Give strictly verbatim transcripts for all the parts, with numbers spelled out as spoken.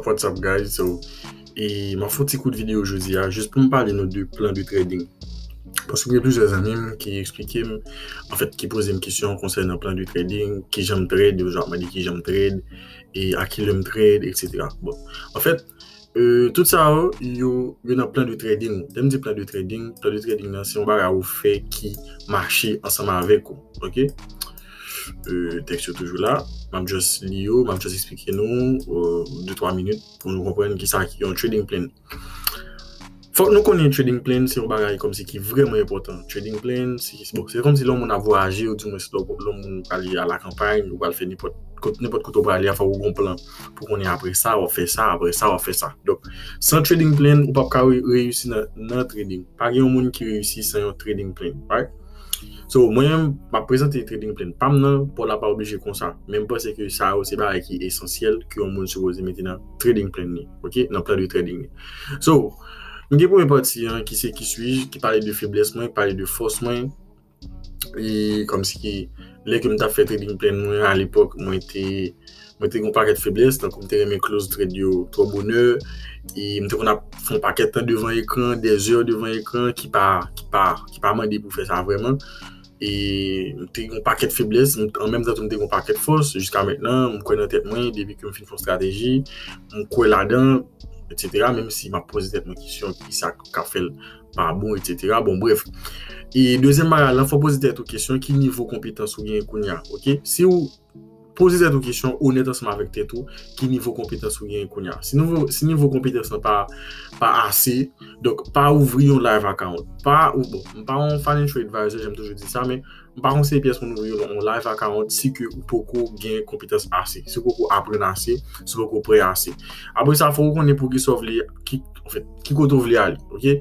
What's up, guys? So, e m ap fè yon ti kout videyo jodi a, jis pou m pale nou de plan de trading. Paske gen plizyè zanmi m ki eksplike m, anfèt, ki poze m kesyon konsènan plan de trading, kijan m trade, yo toujou ap mande kijan m trade, e a ki lè m trade, etsetera. Bon, anfèt, euh, tout sa yo, yo, yo nan plan de trading ou. Lè m di plan de trading, plan de trading nan, se yon bagay ou fè ki mache ansanm avèk ou, ok? Euh, tèks yo toujou la, m ap just li yo, m ap just eksplike nou, euh, de twa minit pou nou konprann kisa ki yon trading plan. Fòk nou konnen trading plan se yon bagay kòmsi ki vrèman enpòtan. Trading plan, se, bon, se kòmsi lè yon moun ap vwayaje, ou di mwen se lè yon moun prale a la kanpay, ou pral fè nenpòt kot, nenpòt kote ou prale a, fòk ou gon plan pou konnen apre sa, w ap fè sa, apre sa, w ap fè sa. Donk, san trading plan, ou p ap ka re-, reyisi nan, nan trading. Pa gen yon moun ki reyisi san yon trading plan, right? So, mwen menm, m ap prezante trading plan pa m nan, pa w la pa oblije konsa. Men m panse ke sa yo se bagay ki esansyèl ke yon moun sipoze mete nan trading plan li, ok? Nan plan de trading li. So, m gen premye pati an ki se qui suis-je, ki pale de feblès mwen, ki pale de fòs mwen. E kòmsi ki, lè ke m t ap fè trading plan mwen, alepòk, mwen te, mwen te gen yon pakèt feblès, tankou m te renmen close trade yo twò bonè, e m te konn ap fè yon pakèt tan devan ekran, dèzè devan ekran, ki pa, ki pa, ki pa mande pou fè sa vrèman. E m te gen yon pakèt feblès, m, an menm tan tou m te gen yon pakèt fòs. Jiska mentnan, m kwè nan tèt mwen, depi ke m fin fè yon estrateji, m kwè ladan, etsetera, menm si m ap poze tèt mwen kesyon, kisa k ap fè l pa bon, etsetera. Bon, brèf. E dezyèm bagay la, fò w poze tèt ou kesyon, ki nivo konpetans ou genyen kounye a, ok? Si w poze tèt ou kesyon onèt ansanm avèk tèt ou, ki nivo konpetans ou genyen kounye a. Si nivo, si nivo konpetans lan pa, pa ase, donk pa ouvri yon live account. Pa, ou, bon, m pa yon financial advisor, jan m toujou di sa, men m pa konseye pyès moun ouvri yon, yon live account si ke ou poko gen konpetans ase, si ou poko aprann ase, si ou poko prè ase. Apre sa, fò ou konnen pou kisa ou vle, ki, anfèt, ki kote ou vle ale, ok?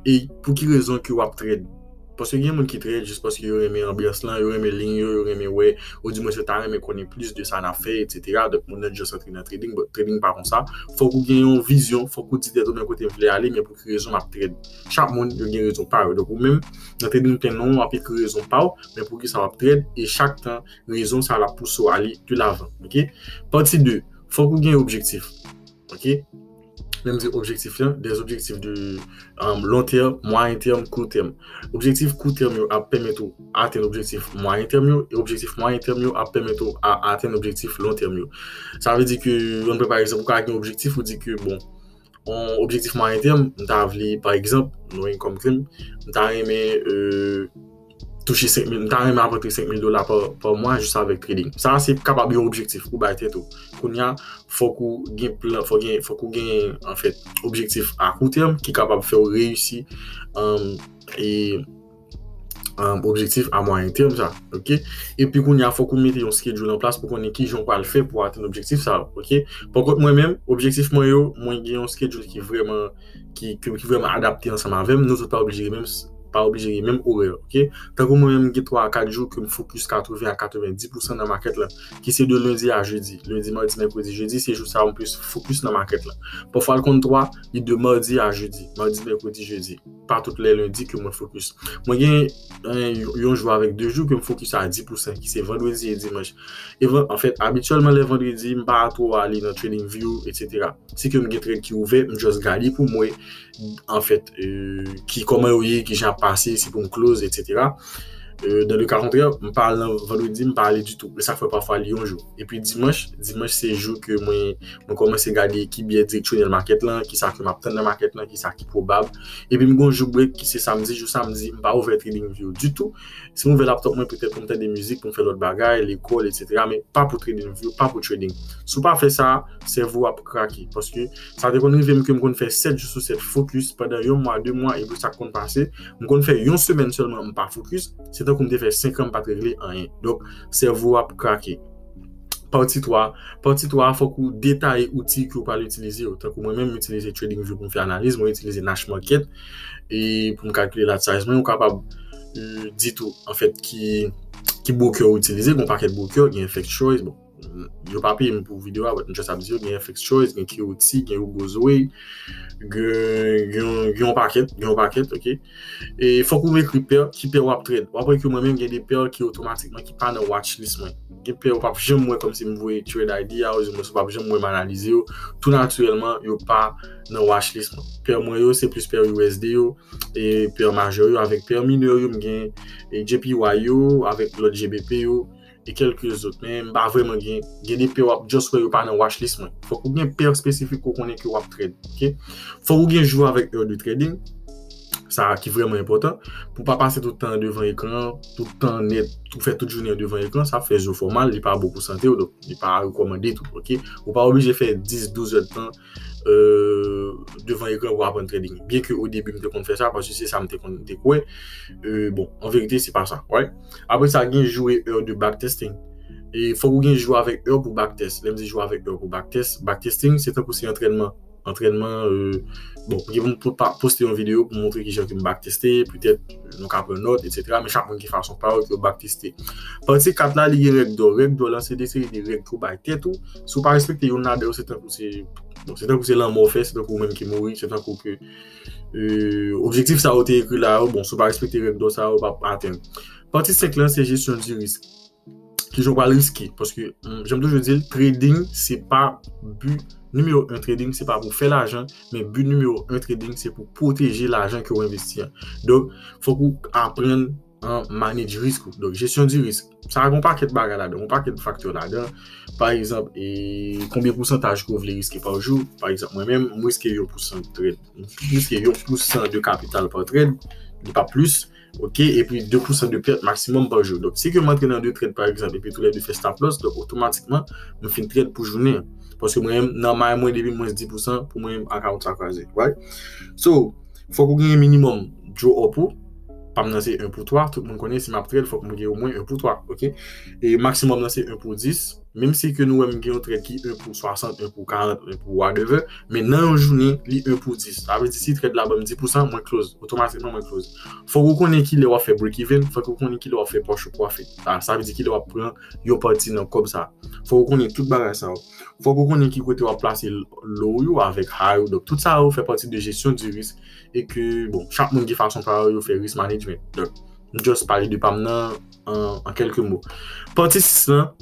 E pou ki rezon ke w ap trade. Paske gen moun ki trade jis paske yo renmen anbyans lan, yo renmen liy yo, yo renmen wè, ou di mwen yo ta renmen konnen plis de sa n ap fè, etsetera. Donk, moun nan just antre nan trading, but trading pa konsa. Fòk ou gen yon vizyon, fòk ou di tèt ou men kote m vle ale, men pou ki rezon m ap trade. Chak moun, yo gen rezon pa yo. Donk, ou menm, nan trading plan nan, w ap ekri rezon pa w, men pou ki sa w ap trade, e chak tan, rezon sa l ap pouse w ale de lavan, ok? Pati de, fòk ou gen objektif, ok? Lè m di objektif lan, des objectifs de, um, long terme, moyen terme, court terme. Objektif kou tèm yo ap pèmèt ou atenn objektif mwayen tèm yo, e objektif mwayen tèm yo ap pèmèt ou a, atenn objektif long tèm yo. Sa vle di ke, ann pran pa egzanp, ou ka gen objektif, ou di ke, bon, yon objektif mwayen tèm, m ta vle, pa egzanp, nou income stream, m ta renmen, euh, touche senk mil, m ta renmen ap rantre senk mil dola pa, pa mwa jis avèk trading. Sa se kapab yon objektif ou bay tèt ou. Kounye a, fòk ou gen plan, fòk gen, fòk ou gen, anfèt, objektif a kou tèm ki kapab fè w reyisi, um, e, um, objektif a mwayen tèm sa, ok? Epi kounye a, fòk ou mete yon schedule an plas pou konnen kijan w pral fè pou atenn objektif sa, ok? Pankont mwen menm, objektif mwen yo, mwen gen yon schedule ki vrèman, ki, ki, ki vrèman adapte ansanm avè m. Nou tout pa oblije gen menm, pa oblije gen menm orè, ok? Tankou mwen menm, m gen twa a kat jou ke m fokis katreven a katrevenndis pousan nan makèt la, ki se de lendi a jedi. Lendi, madi, mèkredi, jedi, se jou sa yo m plis fokis nan makèt la. Pafwa l konn twa, li de madi a jedi, madi, mèkredi, jedi. Pa tout lè lendi ke mwen fokis. Mwen gen, eh, yon jou avèk de jou ke m fokis a dis pousan, ki se vandredi e dimanch. E van-, anfèt, abityèlman, lè vandredi, m pa twò ale nan TradingView, etsetera. Si ke m gen trade ki ouvè, m just gade pou m wè, anfèt, euh, ki, kòman yo ye, kijan ap pase, si pou m close, etsetera. Euh, dans le cas contraire, m pa al nan vandredi, m pa ale ditou. E sa fè pafwa li yon jou. Epi dimanch, dimanch se jou ke mwen, mwen kòmanse gade ki biyè direksyonèl makèt lan, kisa ke m ap tann nan makèt lan, kisa ki pwobab. Epi m gon jou break ki se samdi, jou samdi, m pa ouvè TradingView ditou. Si m ouvè laptop mwen, petèt pou m tande mizik, pou m fè lòt bagay, lekòl, etsetera, men pa pou TradingView, pa pou trading. Si w pa fè sa, sèvo w ap krake. Paske sa te konn rive m ke m konn fè sèt jou sou sèt fokis pandan yon mwa, de mwa, epi sa k konn pase, m konn fè yon semèn sèlman m pa fokis, se tankou m te fè senk an m pa t regle anyen. Donk, sèvo w ap krake. Pati twa. Pati twa a, fòk ou detaye outi ke w pral itilize yo. Tankou mwen menm, m itilize TradingView pou m fè analiz, mwen itilize Nash Market e pou m kalkile lot size mwen. Ou kapab, euh, di tou, anfèt, ki, ki broker ou itilize. Gon pakèt broker, gen FX Choice, bon, Yo pa peye m pou videyo a, but m just ap di yo, gen F X Choice, gen K O T, gen Hugo Zoe, gen, gen, gen yon pakèt, gen yon pakèt, ok? E fòk ou ekri pair, ki pair w ap trade. W ap wè ke mwen menm gen de pair ki otomatikman ki pa nan watchlist mwen. Gen pair w p ap janm wè kòmsi m voye trade idea, ozimwen w p ap janm wè m analize yo. Tou natirèlman, yo pa nan watchlist mwen. Pair mwen yo, se plis pair U S D yo, e pair majè yo, avèk pair minè yo, m gen e J P Y yo, avèk lòt G B P yo, e kèlke zòt. Men m pa vrèman gen, gen de pair w ap just wè yo pa nan watchlist mwen. Fòk ou gen pair espesifik ke w konnen ke w ap trade, ok? Fòk ou gen jou avèk heure de trading, sa ki vrèman enpòtan, pou pa pase tout tan an devan ekran, tout tan nèt, ou fè tout jounen an devan ekran, sa ap fè zo fè w mal, li pa bon pou sante w, donk li pa rekòmande tou, ok? Ou pa oblije fè dis, douz èdtan euh, devan ekran pou aprann trading. Byen ke o debi m te konn fè sa, paske se sa m te konn te kwè. Euh, bon, an verite, se pa sa, right? Apre sa, gen jou e heure de backtesting. E fòk ou gen jou avèk heure pou backtest. Lè m di jou avèk heure pou backtest, backtesting, se tankou se antrènman. Antrènman, euh, bon, gen pou m po-, pa-, poste yon videyo pou montre kijan ke m backteste, petèt nou ka pran nòt, etsetera. Men chak moun gen fason pa yo ke yo backteste. Pati kat la, li gen règ dò. Règ dò lan, se de seri de règ ke w bay tèt ou. Si w pa respekte youn ladan yo, se tankou se, bon, se tankou se lanmò w fè, se tankou ou menm ki mouri, se tankou ke, euh, objektif sa yo te ekri la yo, bon, si w pa respekte règ dò sa yo, w p ap atenn. Pati senk lan, se jesyon di risk. Kijan w pral riske? Paske, mm, jan m toujou di l, trading, se pa bi nimewo en trading, se pa pou fè lajan, men bi nimewo en trading, se pou pwoteje lajan ke w envesti an. Donk, fòk ou aprann an manage risk ou. Donk, jesyon di risk. Sa gen yon pakèt bagay ladan, yon pakèt faktè ladan. Pa egzanp, e, konbyen pousantaj ke w vle riske pa jou? Pa egzanp, mwen menm, m riske yon pousan trade. M riske yon pousan de kapital pa trade, li pa plis. Ok, epi de pousan de pèt maksimòm pa jou. Donk, si ke m antre nan de trade, pa egzanp, epi toulède fè stop loss, donk, otomatikman, m fin trade pou jounen an. Paske mwen menm, nan may mwen, depi mwens dis pousan, pou mwen menm, akawont sa kraze. Right? So, fòk ou genyen minimòm draw up ou. Pa m nan se en pou twa, tout moun konnen si m ap trade, fòk mwen gen omwen en pou twa, ok? E maksimòm nan se en pou dis, menm si ke nou wè m gen yon trade ki en pou swasant, en pou karant, en pou whatever, men nan yon jounen, li en pou dis. Sa vle di si trade la ban m dis pousan, mwen close, otomatikman mwen close. Fòk ou konnen kilè w ap fè break even, fòk ou konnen kilè w ap fè partial profit. Sa, sa vle di kilè w ap pran yon pati nan kòb sa. Fòk ou konnen tout bagay sa yo. Fòk ou konnen ki kote w ap plase low yo avèk high yo. Donk, tout sa yo fè pati de jesyon di risk e ke, bon, chak moun gen fason pa yo, yo fè risk management. Donk, m just pale de pa m nan an, an kèlke mo. Pati sis lan,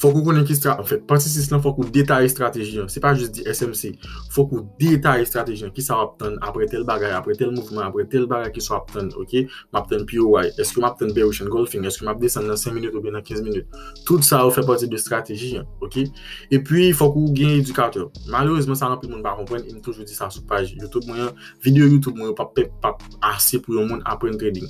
fòk ou konnen ki stra-, anfèt, pati sis lan, fòk ou detaye estrateji an. Se pa jis di S M C. Fòk ou detaye estrateji an. Kisa w ap tann apre tèl bagay, apre tèl mouvman, apre tèl bagay, kisa w ap tann, ok? M ap tann P O Y. Èske m ap tann bearish engulfing? Èske m ap desann nan senk minit oubyen nan kenz minit? Tout sa yo fè pati de estrateji an, ok? Epi, fòk ou gen edikatè. Malerezman, sa anpil moun pa konprann, e m toujou di sa sou paj YouTube mwen an. Videyo YouTube mwen yo p ap, p ap ase pou yon moun aprann trading.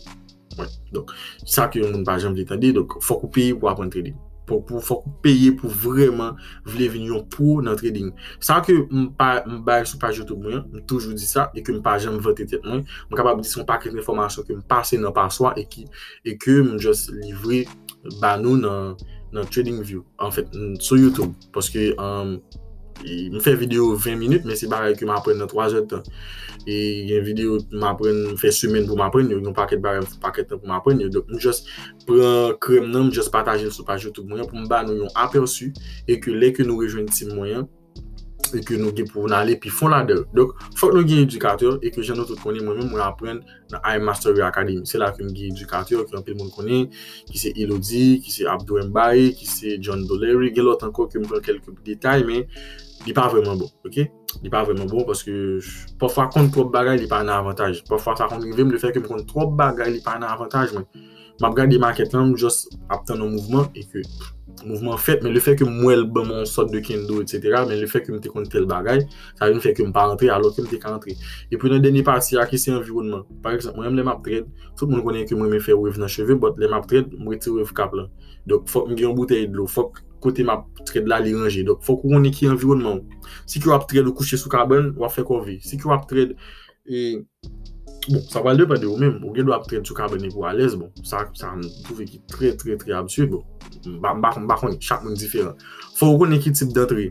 Wi. Donk, sa ke yon moun pa janm vle tande, donk, fòk ou peye pou aprann trading. Pou, pou, fòk ou peye pou vrèman vle vin yon pro nan trading. Sa ke m pa, m bay sou paj YouTube mwen an, m toujou di sa, e ke m pa janm vante tèt mwen. M kapab di se yon pakèt enfòmasyon ke m pase nan paswa e ki, e ke m just livre ba nou nan, nan TradingView. Anfèt, m, sou YouTube. Paske, um, e, m fè videyo ven minit, men se bagay ke m aprann nan twa zè tan. E gen videyo m aprann, m fè semèn pou m aprann yo, gen yon pakèt bagay m fè pakèt tan pou m aprann yo. Donk, m just pran krèm nan, m just pataje l sou paj YouTube mwen an pou m ba nou yon apèsi e ke lè ke nou rejwenn team mwen an, e ke nou gen pou n ale pi fon ladan l. Donk, fòk nou gen edikatè e ke jan nou tout konnen, mwen menm, mwen aprann nan iMastery Academy. Se la ke m gen edikatè ke anpil moun konnen, ki se Elodie, ki se Abdou Mbaye, ki se John Dolery. Gen lòt ankò ke m pran kèlke detay, men li pa vrèman bon, ok? Li pa vrèman bon paske pafwa konn twòp bagay, li pa nan avantaj. Pafwa sa konn rive m, lefètke m konn twòp bagay, li pa nan avantaj mwen. M ap gade makèt lan, m just ap tann yon mouvman e ke mouvman fèt, men lefètke m wè l ban m yon sòt de candle, etsetera, men lefètke m te konn tèl bagay, sa vin fè ke m pa rantre alò ke m te ka rantre. Epi nan dènye pati a ki se anviwònman. Pa egzanp, mwen menm lè m ap trade, tout moun konnen ke m renmen fè wave nan cheve, but lè m ap trade, m retire wave cap lan. Donk, fòk m gen yon boutèy dlo, fòk kote m ap trade la, li ranje. Donk, fòk ou konnen ki anviwònman w. Si ke w ap trade ou kouche sou kabann, w ap fè kòve. Si ke w ap trade, e, bon, sa pral depann de ou menm. Ou gen dwa ap trade sou kabann epi w alèz. Bon, sa, sa m twouve ki trè, trè, trè absid. Bon, m pa, m pa, m pa konnen. Chak moun diferan. Fòk ou konnen ki tip dantre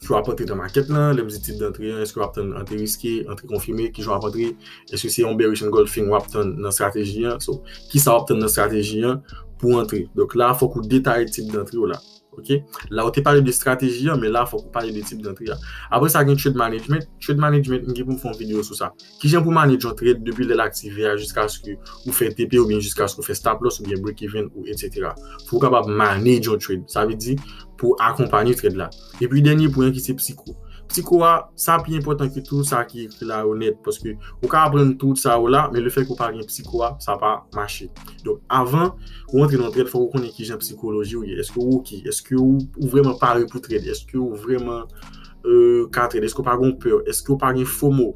ke w ap antre nan makèt lan. Lè m di tip dantre an, èske w ap tann antre riske, antre konfime, kijan w ap antre? Èske se yon bearish engulfing w ap tann nan estrateji an? So, kisa w ap tann nan estrateji an pou antre? Donk la, fòk ou detaye tip dantre w la. Ok? La, ou te pale de strateji an, men la, fòk ou pale de tip d'antre a. Apre sa, gen trade management. Trade management, m gen pou m fè yon videyo sou sa. Kijan pou manage yon trade depi lè l aktive a jiskaske ou fè T P oubyen jiskaske ou fè stop loss oubyen break even ou et cetera. Fòk ou kapab manage yon trade. Sa vle di pou akonpanye trade la. Epi dènye pwen an ki se psiko. Psiko a, sa pi enpòtan ke tout sa ki ekri la yo nèt, paske ou ka aprann tout sa yo la, men lefètke ou pa gen psiko a, sa pa mache. Donk, avan ou antre nan trade, fòk ou konnen kijan psikoloji ou ye. Èske ou ok? Èske ou, ou vrèman pare pou trade? Èske ou vrèman euh, ka trade? Èske ou pa gen pè? Èske ou pa gen FOMO?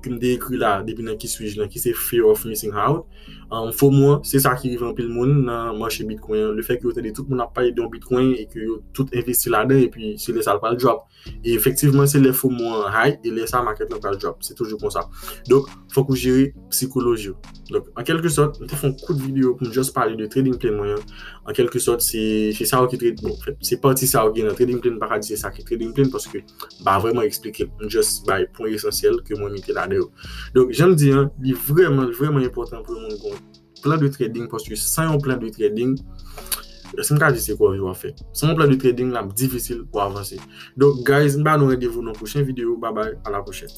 Ke m te ekri la, depi nan ki swij lan, ki se fear of missing out. Um, FOMO an, se sa ki rive anpil moun nan mache Bitcoin an. Lefètke yo tande tout moun ap pale de yon Bitcoin e ke yo tout envesti ladan, epi se lè sa l pral drop. E efektivman, se lè FOMO an high, e lè sa, market lan pral drop. Se toujou konsa. Donk, fòk ou jere psikoloji w. Donk, an kèlke sòt, m te fè yon kout videyo pou m just pale de trading plan mwen an. An kèlke sòt, se, se sa yo ki trade, bon, an fèt, se pati sa yo ki nan trading plan, m pa ka di se sa ki trading plan, paske m pa vrèman eksplike l. M just bay pwen esansyèl ke mwen mete ladan yo. Donk, jan m di an, li vrèman, vrèman enpòtan pou yon moun gen yon plan de trading, paske san yon plan de trading, èske m ka di se kòve w ap fè? San yon plan de trading, l ap difisil pou avanse. Donk, guys, m ba nou randevou nan pwochen videyo. Bye bye, à la prochaine.